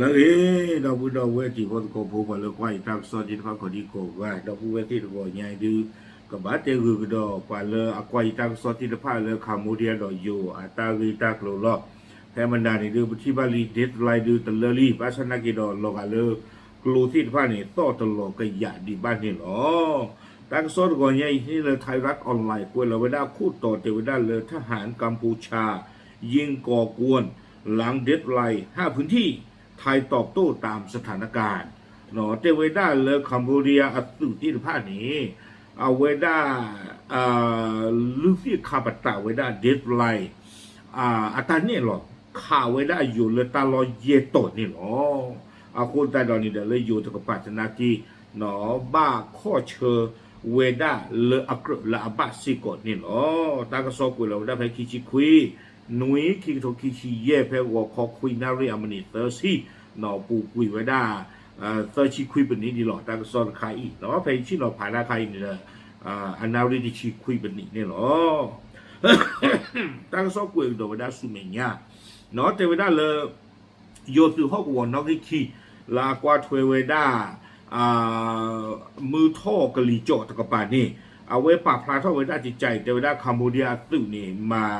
လၢအဂ့ၤ ဒီပုၢ်ဒီဝဲၢ်တံၤဖိသကိးဖိ ပှၤလၢကွၢ်ယတၢ်ကစီၣ်သ့ၣ်တဖၣ်ကိးဒံကိးဂၤ ဒီပုၢ်ဝဲၢ်သ့ၣ်တဂီၤညါအံၤဒုး ကဘၣ်တဲဂုာ်ကဒီး ပှၤလၢအကွၢ်ယတၢ်ကစီၣ်သ့ၣ်တဖၣ်လၢ Cambodia ဒီးယိၤအတၢ်ဂ့ၢ်တၢ်ကျိၤလီၤ. ဖဲမနၤန့ၣ်ဒုး ပထံၣ်ဘၣ်လံ ဒ့တလါဒုးတလၢလံ ဘၣ်ဆၣ်နာ်က့ဒီး လီၤဂာ်လၢ ကျိသ့ၣ်တဖၣ်န့ၣ် သီၣ်တလီၤကယာ်ဒံးဘၣ်န့ၣ်လီၤ. တၢ်ကစီၣ်တဂီၤညါအံၤ ဟံးလၢ Thai Rat Online ကွဲးလီၤဝဲဒၣ်ခိၣ်တီတဲဝဲဒၣ်လၢ ทหารกัมพูชา ยิงก่อกวน หลังเดทไลน์ ห้าพื้นที่ ไทยตอบโต้ตามสถานการณ์ တဲဝဲဒၣ်လၢ Cambodia အသုးသ့ၣ်တဖၣ်န့ၣ် အဝဲဒၣ် လုၢ်သ့ၣ်ခးပတာ်ဝဲဒၣ် ဒ့တလါ အတၢ်နဲၣ်လီၤ ခးဝဲဒၣ်ယိၤလၢတၢ်လီၢ်ယဲၢ်တီၤန့ၣ်လီၤ. အဃိသတးဒီးန့ၣ်ဒီး လၢယိၤတကပၤသနာ်က့ ဘၣ်ခီၣ်ဆၢဝဲဒၣ်လၢအကြၢးလၢအဘၣ်စ့ၢ်ကီးန့ၣ်လီၤ. တၢ်ကစီၣ်ကွဲးလီၤဝဲဒၣ်ဖဲခံဆံခွံ နွံ ခံကထိခံဆံယဲၢ် ဖဲဂီၤခီခွံနၣ်ရံၣ်အမံးနံးသၢဆံ ပူၤကွံာ်ဝဲဒၣ် သၢဆံခွံပနံးဒံးလီၤ. တၢ်ကစီၣ်တခါအံၤ ဖဲယဆ့ၣ်နီၤဖးတၢ်ခါအံၤန့ၣ်ဒီး အနၣ်ရံၣ်တဆံခွံပနံးန့ၣ်လီၤ. တၢ်ကစီၣ်ကွဲးကဒီးဝဲဒၣ်ဆူမဲာ်ညါ တဲဝဲဒၣ်လၢ ယိၤသုးဟီၣ်ကဝီၤနီၣ်ဂံၢ်ခံ လၢအကွၢ်ထွဲဝဲဒၣ် မုၢ်ထီၣ်ကလံၤကၠီၣ်တကပၤန့ၣ် အဝဲပာ်ဖျါထီၣ်ဝဲဒၣ်ကကးအံၤ တဲဝဲဒၣ် Cambodia အသုးန့ၣ် မၤ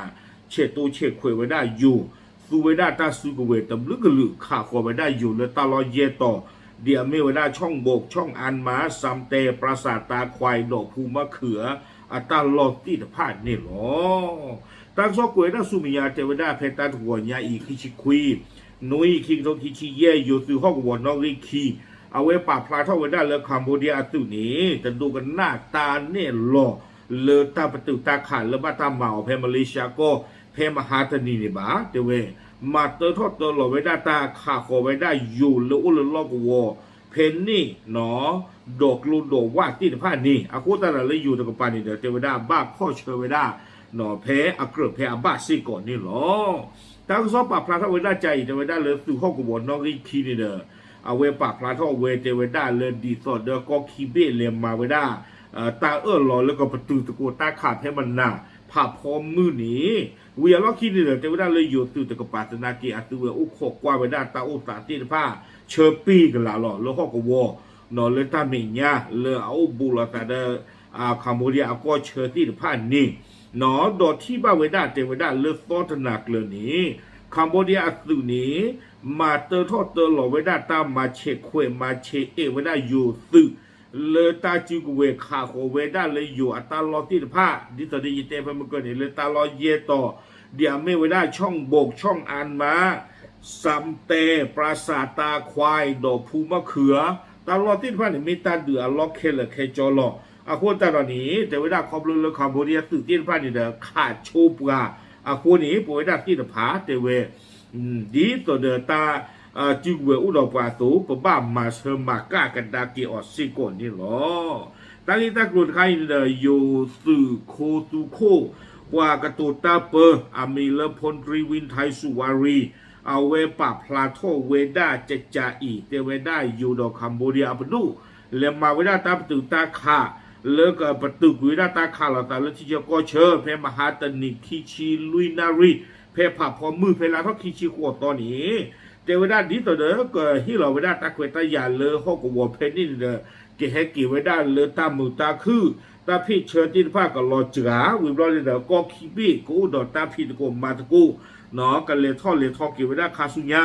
ဆဲးတိဆဲးခွဲးဝဲဒၣ်ယိၤ သူဝဲဒၣ်တၢ်စုကဝဲၤတဘျုးကလုာ် ခးဃီၤဝဲဒၣ်ယိၤလၢတၢ်လီၢ်ယဲၢ်တီၤ ဒ်အမ့ၢ်ဝဲဒၣ် ช่องบก ช่องอันมา ซำแต ปราสาทตาควาย ดอกภูมะเขือ အတၢ်လီၢ်သ့ၣ်တဖၣ်န့ၣ်လီၤ. တၢ်ကစီၣ်ကွဲးဝဲဒၣ်ဆူမဲာ်ညါ တဲဝဲဒၣ်ဖဲတၢ်တဂီၤညါအံၤ ခံဆံခွံ နွံ ခံကထိခံဆံယဲၢ် ယိၤသုးဟီၣ်ကဝီၤနီၣ်ဂံၢ်ခံ အဝဲပာ်ဖျါထီၣ်ဝဲဒၣ်လၢ Cambodia အသုးန့ၣ် တဒိကနၣ်တၢ်နဲၣ်လီၤလၢတၢ်ပတုာ်တၢ်ခးလၢဘၣ်တၢ်မၤအီၤဖဲမလ့ၡါကီၢ် ဖဲမဟါတနံၤန့ၣ်ဘၣ် တဲဝဲ မၤတၢထီၣ်တၢလီၤဝဲဒၣ်တၢ်ခးဃီၤဝဲဒၣ်ယိၤလၢအိၣ်လၢလီၢ်ကဝီၤ ဖဲန့ၣ် ဒီးကျိဒီးဝၣ်သ့ၣ်တဖၣ်န့ၣ် အဃိသတးဒီးလၢယိၤတကပၤန့ၣ်ဒီး တဲဝဲဒၣ်ဘၣ်ခီၣ်ဆၢဝဲဒၣ် ဖဲအကြၢးဖဲအဘၣ်စ့ၢ်ကီးန့ၣ်လီၤ. တၢ်ကစီၣ်ပာ်ဖျါထီၣ်ဝဲဒၣ်ကကးအံၤ တဲဝဲဒၣ်လၢသုးဟီၣ်ကဝီၤနီၣ်ဂံၢ်ခံန့ၣ်ဒီး အဝဲပာ်ဖျါထီၣ်ဝဲ တဲဝဲဒၣ်လၢ ဒ်သိးဒီးကီၢ်ခံဘ့ၣ်လဲၤမၤဝဲဒၣ် တၢ်အၢၣ်လီၤလၢကပတုာ်သကိးတၢ်ခးဖဲမနၤ ဖးဖီမုၢ်န့ၣ် ဝံၤအလီၢ်ခံန့ၣ်ဒီး တဲဝဲဒၣ်လၢယိၤသုးတကပၤသနာ်က့ အသုဝဲအိၣ်ခိးကွၢ်ဝဲဒၣ်တၢ်အိၣ်သးသ့ၣ်တဖၣ် ဆၢပ့ၢ်ကလာ်လီၤ လၢဟီၣ်ကဝီၤ လၢတၢ်မဲာ်ညါ လၢအအိၣ်ဘူးလိာ်သးဒီး Cambodia အကီၢ်ဆၢသ့ၣ်တဖၣ်န့ၣ် ဒီးထံၣ်ဘၣ်ဝဲဒၣ် တဲဝဲဒၣ်လၢသီတနၤကျၢၤန့ၣ် Cambodia အသုးန့ၣ် မၤတၢထီၣ်တၢလီၤဝဲဒၣ်တၢ်မၤဆဲးခွဲးမၤဆဲးအဲးဝဲဒၣ်ယိၤသုး လၢတၢ်စုကဝဲၤခးဃီၤဝဲဒၣ်လၢယိၤအတၢ်လီၢ်သ့ၣ်တဖၣ် ဒ်သိးဒီးယတဲဖဲမုၢ်ကၢၢ်န့ၣ် လၢတၢ်လီၢ်ယဲၢ်တီၤ ဒ်အမ့ၢ်ဝဲဒၣ် ช่องบก ช่องอันมา ซำแต ปราสาทตาควาย ดอกภูมะเขือ တၢ်လီၢ်သ့ၣ်တဖၣ်န့ၣ် မ့ၢ်တၢ်ဒုးအလီၢ်ခဲလၢာ်ခဲဆ့လီၤ. အဃိသတးဒီးန့ၣ် တဲဝဲဒၣ်ခီဖျိလၢ Cambodia သုးသ့ၣ်တဖၣ်န့ၣ်ဒီး ခးဆိပှၤအဃိန့ၣ် ပဝဲဒၣ်သ့ၣ်တဖၣ်တဲဝဲ ဒ်သိးဒီးတၢ်စုကဝဲၤအိၣ်ဒီးပှၤအသိး ပဘၣ်မၤဆၢမၤကၣ်ကဒါက့ၤအီၤစ့ၢ်ကီးန့ၣ်လီၤ. တၢ်ဂ့ၢ်တၢ်ကျိၤတခါအံၤန့ၣ်ဒီး ယိၤသုးခိသူခိၣ် ပှၤကတိၤတၢ်ပၢ အမံၤလၢ พลตรี วินไทย สุวารี အဝဲပာ်ဖျါထီၣ်ဝဲဒၣ်ကကးအံၤ တဲဝဲဒၣ်ယိၤဒီး Cambodia အပဒိၣ် လဲၤမၤဝဲဒၣ်တၢ်ပတုာ်တၢ်ခး လၢကပတုာ်ကွံာ်ဝဲဒၣ်တၢ်ခးလိာ်သးလၢထံဆၢကီၢ်ဆၢ ဖဲမဟါတနံၤခံဆံလွံၢ်နၣ်ရံၣ် ဖဲဖးဖီမုၢ်ဖဲလါထီၣ်ခံဆံဃိးသီန့ၣ် တဲဝဲဒၣ်ဒ်သိးဒီးကဟ့ၣ်လီၤဝဲဒၣ်တၢ်ခွဲးတၢ်ယာ်လၢဟီၣ်ကဝီၤဖဲန့ၣ်န့ၣ်ဒီး ကဟဲက့ၤဝဲဒၣ်လၢတၢ်မုာ်တၢ်ခုၣ် တၢ်ဖ့ၣ်ဆၢသ့ၣ်တဖၣ်ကလီၤစှၤ ဝံၤဘျီန့ၣ်ဒီး ကီၢ်ခံဘ့ၣ်ကအိၣ်ဒီးတၢ်ဖံးသကိးမၤသကိး ကလဲၤထီၣ်လဲၤထီက့ၤဝဲဒၣ်ခါဆူညါ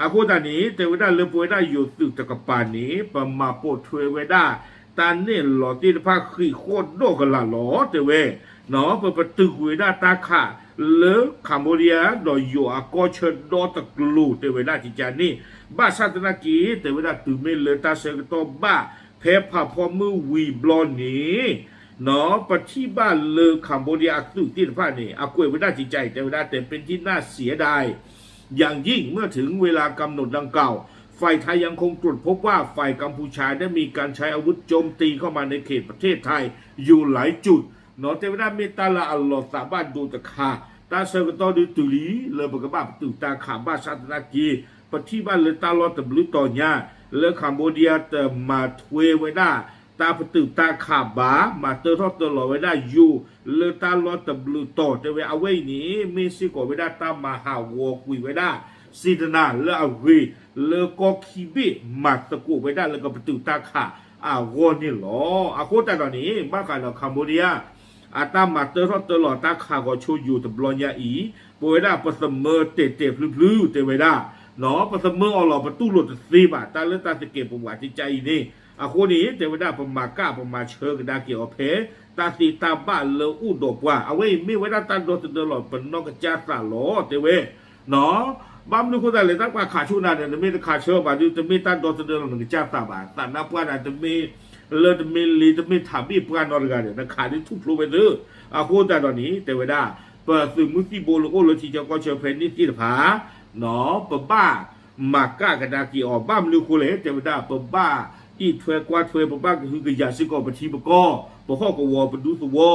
အဃိသတးန့ၣ် တဲဝဲဒၣ်လၢပဝဲဒၣ်ယိၤသုးတကပၤန့ၣ် ပမၤပိာ်ထွဲဝဲဒၣ် တၢ်နဲၣ်လီၤသ့ၣ်တဖၣ်ဃံးဃီၣ်ဒီးကလာ်လီၤ တဲဝဲ ပပတုာ်ကွံာ်ဝဲဒၣ်တၢ်ခးလၢ Cambodia ဒီးယိၤအကီၢ်ဆၢဒီတကျိၤ တဲဝဲဒၣ်ကကးန့ၣ် ဘၣ်ဆၣ်သနာ်က့ တဲဝဲဒၣ်တုၤမ့ၢ်လၢတၢ်ဆၢကတီၢ်ဘၣ် ဖဲဖးဖီမုၢ်ဝံၤဘျီန့ၣ် ပထံၣ်ဘၣ်လၢ Cambodia အသုးသ့ၣ်တဖၣ်န့ၣ် အကွဲးဝဲဒၣ်ကကးအံၤ တဲဝဲဒၣ် แต่เป็นที่น่าเสียดาย อย่างยิ่ง เมื่อถึงเวลากำหนดดังกล่าว ฝ่ายไทยยังคงตรวจพบว่าฝ่ายกัมพูชาได้มีการใช้อาวุธโจมตีเข้ามาในเขตประเทศไทยอยู่หลายจุด တဲဝဲဒၣ်မ့ၢ်တၢ်လၢအလီၤသးဘၣ်ဒိ တခါ တၢ်ဆၢကတီၢ်ဒုးတုၤလံ လၢပကဘၣ်ပတုာ်တၢ်ခး ဘၣ်ဆၣ်သနာ်က့ ပထံၣ်ဘၣ်လၢတၢ်လီၢ်တဘျုးတီၤညါ လၢ Cambodia တမၤထွဲဝဲဒၣ် တၢ်ပတုာ်တၢ်ခးဘၣ် မၤတၢထီၣ်တၢလီၤဝဲဒၣ်ယိၤ လၢတၢ်လီၢ်တဘျုးတီၤ တဲဝဲအဝဲအံၤန့ၣ် မ့ၢ်စ့ၢ်ကီးဝဲဒၣ်တၢ်မၤဟးဂီၤကွံာ်ဝဲဒၣ် စေတနာ လၢအဂ့ၤ လၢကီၢ်ခံဘ့ၣ်မၤသကိးဝဲဒၣ်လၢကပတုာ်တၢ်ခးအဂီၢ်န့ၣ်လီၤ. အဃိသတးဒီးန့ၣ် ဘၣ်ဃးဒီး Cambodia အတၢ်မၤတၢထီၣ်တၢလီၤတၢ်ခးဂီၤဆိယိာ်တဘျီညါအံၤ ပဝဲဒၣ်ပသမၢတဲာ်တဲာ်ဖျုဖျု တဲဝဲဒၣ် ပသမၢအီၤလီၤ ပတူၢ်လိာ်တသ့ဘၣ် တၢ်လၢတၢ်သကဲးပဝးကကါအံၤန့ၣ် အဃိန့ၣ် တဲဝဲဒၣ်ပမၤကၣ်ပမၤဆၢကဒါက့ၤအီၤဖဲ တၢ်သ့တၢ်ဘၣ်လၢအိၣ်ဒီးပှၤ အဝဲအံၤမ့ၢ်ဝဲဒၣ်တၢ်ဒီသဒၢလီၤ ပနီၢ်ကစၢ်သးလီၤ တဲဝဲ ဘၣ်မနုၤအဃိသတးလဲၣ် တၢ်ပှၤခးဆိနၤဒီး နမ့ၢ်တခးဆၢဘၣ်ဒုး တမ့ၢ်တၢ်ဒီသဒၢလီၤနကစၢ်သးဘၣ် သးနါပှၢ်နၤ တမ့ၢ်လၢတမ့ၢ်လ့ တမ့ၢ်ထးဘ့ၣ်ပှၢ်နီတဂၤဒီး နခးဒုးထူၣ်ဖျိဝဲသ့ အဃိသတးဒီးန့ၣ် တဲဝဲဒၣ် ပသုးမုၢ်သံၣ်ဘိလၢအိၣ်လၢထံဆၢကီၢ်ဆၢဖဲန့ၣ်သ့ၣ်တဖၣ် ပဘၣ်မၤကၣ်ကဒါက့ၤအီၤ ဘၣ်မနုၤအဃိလဲၣ် တဲဝဲဒၣ် ပဘၣ်အံးထွဲကွၢ်ထွဲ ပဘၣ်ကဟုကယာ်စ့ၢ်ကီးပထံပကီၢ် ပဟီၣ်ကဝီၤ ပဒူသဝီ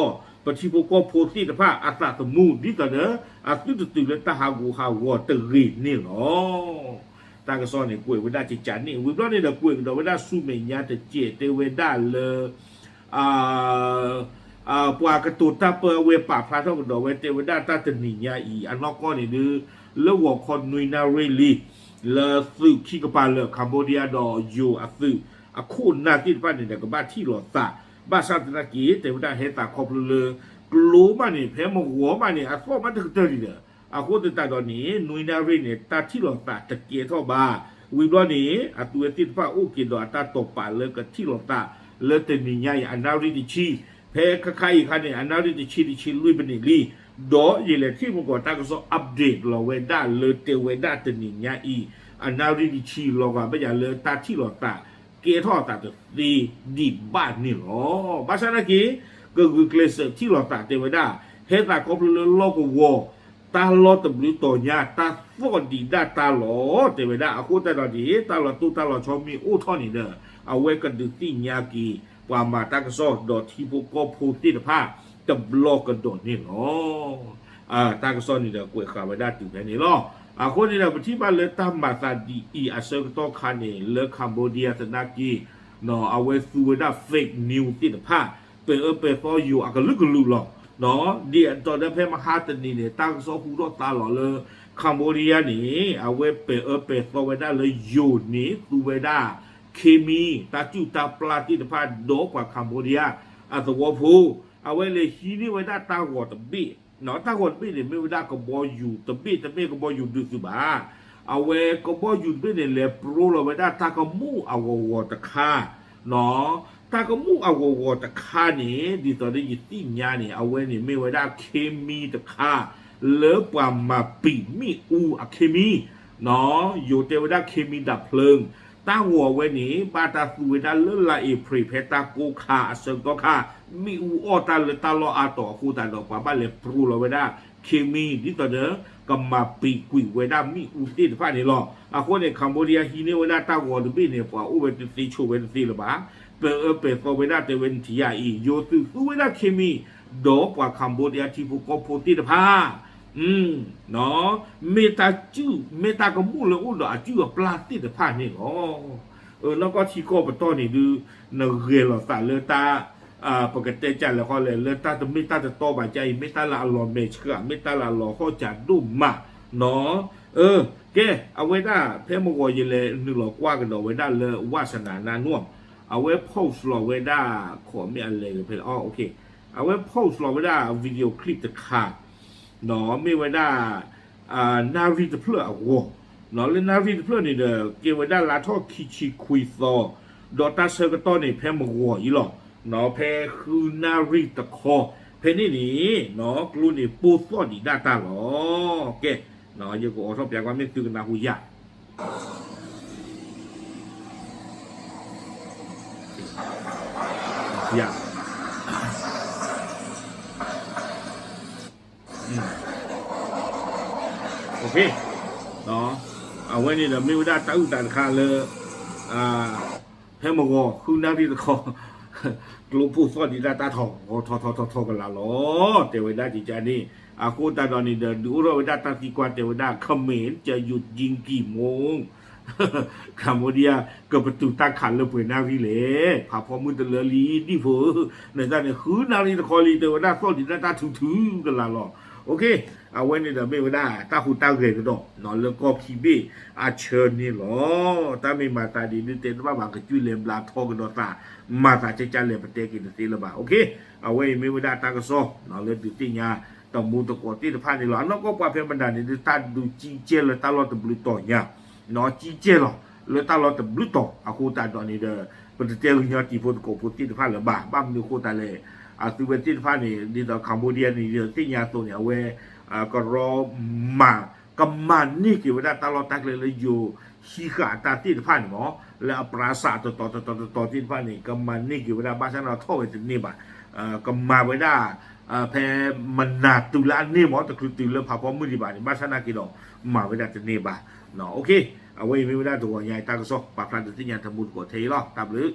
ပထံဖိကီၢ်ဖိသ့ၣ်တဖၣ်အသးသမူ ဒ်သိးဒီး အသုတတုၤလၢတၢ်ဟးဂူာ်ဟးဂီၤတဂ့ၤန့ၣ်လီၤ. တၢ်ကစီၣ်န့ၣ် ကွဲးဝဲဒၣ်ကကးန့ၣ် ဝံၤဘျီန့ၣ်ဒီး ကွဲးကဒီးဝဲဒၣ်ဆူမဲာ်ညါတစဲး တဲဝဲဒၣ်လၢ ပှၤကတိၤတၢ်ပၢအဝဲပာ်ဖျါထီၣ်ကဒီးဝဲ တဲဝဲဒၣ်တၢ်တနံၤညါအံၤ အနီၢ်ကီၢ်န့ၣ်ဒုး လၢဂီၤခီနွံနၣ်ရံၣ်လံ လၢသုးခံကပၤလၢာ် Cambodia ဒီးယိၤအသုး အခိၣ်နၢ်သ့ၣ်တဖၣ်န့ၣ်ဒီး ကဘၣ်ထံၣ်လိာ်သး ဘၣ်ဆၣ်သနာ်က့ တဲဝဲဒၣ်ဟဲသးခီဖျိလၢ ကျိမးန့ၣ် ဖဲမဂီၤမးန့ၣ် အသီၣ်မးတကတၢၢ်ဒံးဒီး အဃိသတးဒီးန့ၣ် နွံနၣ်ရံၣ်န့ၣ် တၢ်ထံၣ်လိာ်သးတကဲထီၣ်ဘၣ်. ဝံၤဘျီန့ၣ် အသုဝဲသ့ၣ်တဖၣ်အိၣ်က့ၤဒီးအတၢ်တိာ်ပာ်လၢကထံၣ်လိာ်သး လၢတနံၤညါအံၤ အနၣ်ရံၣ်တဆံ ဖဲခါခါအံၤအခါန့ၣ် အနၣ်ရံၣ်တဆံတဆံလွံၢ်ပနံးလံ ဒီးယလဲၤထံၣ်မကီးတၢ်ကစီၣ် update လီၤဝဲဒၣ်လၢတဲဝဲဒၣ်တနံၤညါအံၤ အနၣ်ရံၣ်တဆံလီၤဂာ်ဘၣ်ယၤလၢတၢ်ထံၣ်လိာ်သး ကဲထီၣ်အသးတသ့ဒံးဘၣ်န့ၣ်လီၤ. ဘၣ်ဆၣ်သနာ်က့ ကဂုာ်ကျဲးစၢးထံၣ်လိာ်သးတဲဝဲဒၣ် ဟဲသးခီဖျိလၢလီၢ်ကဝီၤ တၢ်လီၢ်တဘျုးတီၤညါ တၢ်သီၣ်ဒံးဒၣ်တၢ်လီၤ တဲဝဲဒၣ် အဃိသတးဒီးန့ၣ် တၢ်လီၤတိၢ်တၢ်လီၤဆီမ့ၢ်အိၣ်ထီၣ်န့ၣ်ဒီး အဝဲကဒုးသ့ၣ်ညါက့ၤ ပှၤမၤတၢ်ကစီၣ်ဒီးထံဖိကီၢ်ဖိသ့ၣ်တဖၣ် တဘျီကဒီးန့ၣ်လီၤ. တၢ်ကစီၣ်န့ၣ်ဒီးကွဲးဃာ်ဝဲဒၣ်တုၤဖဲန့ၣ်လီၤ. အဃိန့ၣ်ဒီး ပထံၣ်ဘၣ်လၢတၢ်မၤသးဒ်အံၤအဆၢကတီၢ်ခါန့ၣ် လၢ Cambodia သနာ်က့ အဝဲသူဝဲဒၣ် fake news သ့ၣ်တဖၣ် ပဲာ်အၢပဲာ်သီယိာ်အကလုာ်ကလုာ်လီၤ. ဒ်အတီၤဒၢဖဲမဟါတနံၤန့ၣ် တၢ်ကစီၣ်ဟူထီၣ်သါလီၤလၢ Cambodia န့ၣ် အဝဲပဲာ်အၢပဲာ်သီဝဲဒၣ်လၢယိၤန့ၣ် သူဝဲဒၣ် ခ့မံ တၢ်စုၣ်တၢ်ပျၢ်သ့ၣ်တဖၣ်ဒီးပှၤ Cambodia အသဝီဖိ အဝဲလဲၤဟံးန့ၢ်ဝဲဒၣ်တၢ်ဂီၤတဘ့ၣ် တၢ်ဂီၤတဘ့ၣ်န့ၣ် မ့ၢ်ဝဲဒၣ်ကဘီယူၤတဘ့ၣ် တမ့ၢ်ကဘီယူၤဒုးသုးဘၣ်. အဝဲကဘီယူၤတဘ့ၣ်န့ၣ် လဲၤပြိလီၤဝဲဒၣ်တၢ်ကမူၣ်အဂီၤဂီၤတခါ တၢ်ကမူၣ်အဂီၤဂီၤတခါန့ၣ် ဒ်သိးဒီးယသ့ၣ်ညါန့ၣ် အဝဲန့ၣ်မ့ၢ်ဝဲဒၣ်ခ့မံတခါ လၢပှၤမၤပံာ်မ့ၣ်အူအခ့မံ ယိၤတဲဝဲဒၣ်ခ့မံ ဒၣ်ဖျၢၣ် တၢ်ဂီၤအဝဲန့ၣ် ဘၣ်တၢ်သူဝဲဒၣ်လၢလါအ့ဖြ့ၣ် ဖဲတၢ်ကိၢ်ခါအဆၢကတီၢ်ခါ မ့ၣ်အူအီၣ်တၢ်လၢတၢ်လီၢ်အါတီၤအဃိသတးဒီး ပှၤဘၣ်လဲၤပြိလီၤဝဲဒၣ် ခ့မံ ဒ်သိးဒီး ကမၤပံာ်ကွံာ်ဝဲဒၣ်မ့ၣ်အူသ့ၣ်တဖၣ်န့ၣ်လီၤ. အဃိန့ၣ် Cambodia ဟံးန့ၢ်ဝဲဒၣ်တၢ်ဂီၤတဘ့ၣ်န့ၣ် ပှၤအိၣ်ဝဲတသ့ဆိးဝဲတသ့လၢၤဘၣ်. ပဲာ်အၢပဲာ်သီဝဲဒၣ်တဲဝဲနထံၣ်ယၤအံၤ ယိၤသုးသူဝဲဒၣ်ခ့မံ ဒီးပှၤ Cambodia ထံဖိကီၢ်ဖိသ့ၣ်တဖၣ် မ့ၢ်တၢ်စုၣ် မ့ၢ်တၢ်ကမူၣ်လၢအိၣ်ဒီးအစုၣ်အပျၢ်သ့ၣ်တဖၣ်န့ၣ်လီၤ. နီၢ်ကီၢ်ထံကီၢ်ပတီၢ်န့ၣ်ဒုး နဂဲၤလီၤသးလၢတၢ် ပကတဲကလဲာ်ဃီလဲၣ် လၢတၢ်တမ့ၢ်တၢ်တတီဘၣ်ကါအံၤ မ့ၢ်တၢ်လၢအလီၤမဲာ်ဆှး မ့ၢ်တၢ်လၢအလီၤဟီၣ်စၢၤဒိၣ်မးနီၤ. ကဲ အဝဲဒၣ်ဖဲမဂီၤယလဲၤနုာ်လီၤကွၢ်ကဒီးဝဲဒၣ်လၢ ဝါစနၤနါနူၣ် အဝဲ post လီၤဝဲဒၣ် ခီမ့ၢ်အလဲၤဖဲလဲၣ် အဝဲ post လီၤဝဲဒၣ် video clip တခါ မ့ၢ်ဝဲဒၣ် နၣ်ရံၣ်တဖျၢၣ်အဂီၢ်, လၢနၣ်ရံၣ်တဖျၢၣ်န့ၣ်ဒီး ကဲဝဲဒၣ်လါထီၣ်ခံဆံခွံသီ, ဒီးတၢ်ဆၢကတီၢ်န့ၣ် ဖဲမဂီၤအံၤလီၤ, ဖဲဃုနၣ်ရံၣ်တခီ, ဖဲန့ၣ်န့ၣ် ကျိန့ၣ်ပိၢ်သီၣ်ဒံးဒၣ်တၢ်လီၤ. ကဲ, ယကအိးထီၣ်ပျးကွၢ်မ့ၢ်သုကနၢ်ဟူယၤ အဝဲန့ၣ်ဒီးမ့ၢ်ဝဲဒၣ်တၢ်အုၣ်သးတခါလၢ ဖဲမဂီၤဃုနၣ်ရံၣ်တခီ ကျိပိၢ်သီၣ်ဒံးဒၣ်တၢ်ထီၣ်ထီၣ်ထီၣ်ထီၣ်ကလးလီၤ. တဲဝဲဒၣ်ကကန့ၣ် အဃိသတးဒီးန့ၣ်ဒီး ဒုးအိၣ်ထီၣ်ဝဲဒၣ်တၢ်သံကွၢ်တဲဝဲဒၣ် ခမ့ၣ် จะหยุดยิงกี่โมง Cambodia ကပတုာ်တၢ်ခးလၢပှဲၤနၣ်ရံၣ်လဲၣ်, ဖးဖီမုၢ်တလၢလံ ဒံၣ်ဖိဧၢ, နသးန့ၣ် ဃုနၣ်ရံၣ်တခီလံ တဲဝဲဒၣ်သီၣ်ဒံးဒၣ်တၢ်ထုထုကလးလီၤ. အဝဲန့ၣ်ဒီးမ့ၢ်ဝဲဒၣ်တၢ်ဟူးတၢ်ဂဲၤကဒီး လၢကီၢ်ခံဘ့ၣ်အဆၢန့ၣ်လီၤ. တၢ်မ့ၢ်မၤသးဒ်ဒုးတဲတဘၣ်ဘၣ် ကစၢ်လဲၤဘျါထီကဒီးသး မၤသးကကလဲၤပတဲက့ၤတသ့လၢၤဘၣ်. အဝဲအံၤမ့ၢ်ဝဲဒၣ်တၢ်ကစီၣ် လၢဒုးသ့ၣ်ညါတမူတကိးသ့ၣ်တဖၣ်န့ၣ်လီၤ. အနီၢ်ကီၢ်ပှၤဖဲမနုၤန့ၣ် ဒုးတၢ်ဒုးကံကဲလၢတၢ်လီၢ်တဘျုးတီၤညါ ကံကဲလီၤ လၢတၢ်လီၢ်တဘျုးတီၤအဃိသတးဒီးန့ၣ်ဒီး ပတတဲကညီတံၤဖိသကိးဖိသ့ၣ်တဖၣ်လၢၤဘၣ်. ဘၣ်မနုၤအဃိသတးလဲၣ် အသုဝဲသ့ၣ်တဖၣ်န့ၣ် ဒ်သိး Cambodia န့ၣ် ဒ်သိးသ့ၣ်ညါအသိးန့ၣ် အဝဲ ကရီမၤ ကမၤန့ၢ်က့ၤဝဲဒၣ်တၢ်လီၢ်တၢ်ကျဲလၢယိၤဟံးဃာ်အတၢ်သ့ၣ်တဖၣ်န့ၣ်မ့ၢ် လၢအပြါစးတတီၤတတီၤတတီၤသ့ၣ်တဖၣ်န့ၣ် ကမၤန့ၢ်က့ၤဝဲဒၣ် ဘၣ်ဆၣ်န့ၣ်ထီၣ်ဝဲတန့ၢ်ဘၣ်. ကမၤဝဲဒၣ် ဖဲမနၤတုၤလၢအန့ၢ်မ့ၢ် တချုးတုၤလၢဖးဖီမုၢ်ဒံးဘၣ်န့ၣ် ဘၣ်ဆၣ်နာ်က့ဒီး မၤဝဲဒၣ်တန့ၢ်ဘၣ်. အဝဲအံၤမ့ၢ်ဝဲဒၣ်တဂီၤညါအံၤတၢ်ကစီၣ် ပာ်ဖျါဒုးသ့ၣ်ညါတမူတကိးထဲအံၤလီၤ. တၢ်ဘျုး